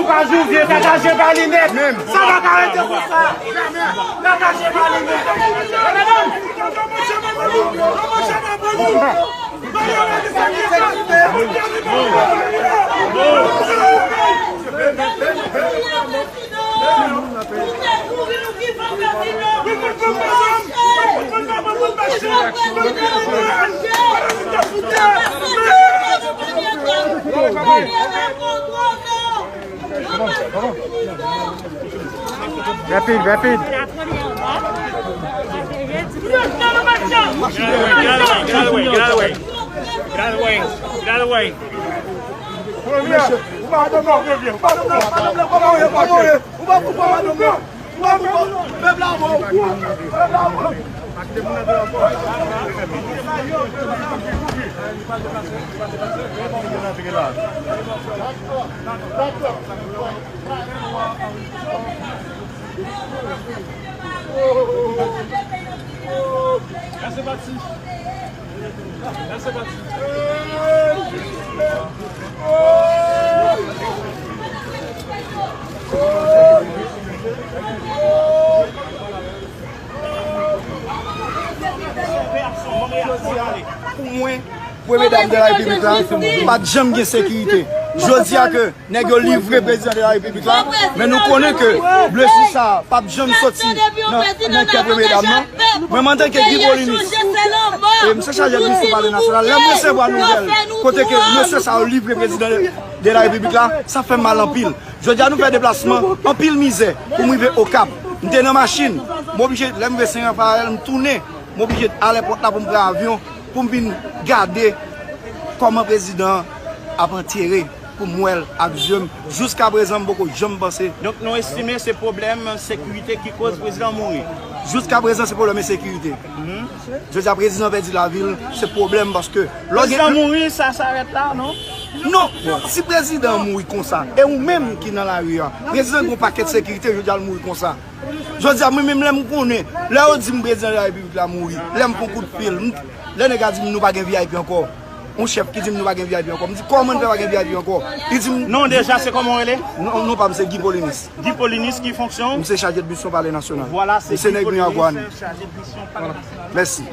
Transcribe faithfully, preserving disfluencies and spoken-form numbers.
Ka Jouvye, Kaka Jen pa li mèt. Sa pa ka rete konsa. Kaka Jen pa li mèt. Rapid, rapid. Get out of the way, get out of the way, get out of the way. Get out of the way, get out of the way. Premye, ou pa nan non, premye, ou pa nan non, ou pa nan non, ou pa nan non, ou pa nan non, ou pa nan non. Pou mwen, premye dam de la repiblik la, pa t janm gen sekirite. Jodi a ke nèg yo livre prezidan de la repiblik la, men nou konnen ke blesi sa p ap janm soti nan, nan kè premye dam nan. Mwen, antanke Guy Polynice, e m se chaje misyon palè nasyonal, lè m resevwa nouvèl kote ke mesye sa yo livre prezidan de la repiblik la, sa fè m mal anpil. Jodi a nou fè deplasman, anpil mizè pou m rive Okap. M te nan machin, m oblije, lè m rive Sen Rafaèl, m tounen, m oblije al èpòt la pou m pran avyon, pou m vin gade kòman prezidan an ap antere, pou m wè l ak zye m. Jiska prezan, m poko janm panse. Donk, nou estime se pwoblèm sekirite ki koz prezidan mouri? Jiska prezan, se pwoblèm ensekirite. Jodi a, prezidan pèdi lavi l, se pwoblèm paske lè w gen... Prezidan mouri, sa, sa arèt la, non? Non, si prezidan mouri konsa, e ou menm ki nan lari a, prezidan gen yon pakèt sekirite, jodi a l mouri konsa. Jodi a, mwen menm lè m konnen, lè yo di m prezidan de la repiblik la mouri, lè m pran kout fil, m, lè nèg la di m nou pa gen V I P ankò, yon chèf ki di m nou pa gen V I P ankò, m di kòman n fè pa gen V I P ankò? Li di m... Non, deja, se kòman w rele? Non, non pa m se Guy Polynice. Guy Polynice, ki fonksyon? M se chaje de misyon palè nasyonal. Vwala, se Guy Polynice, chaje de misyon palè nasyonal. Mèsi.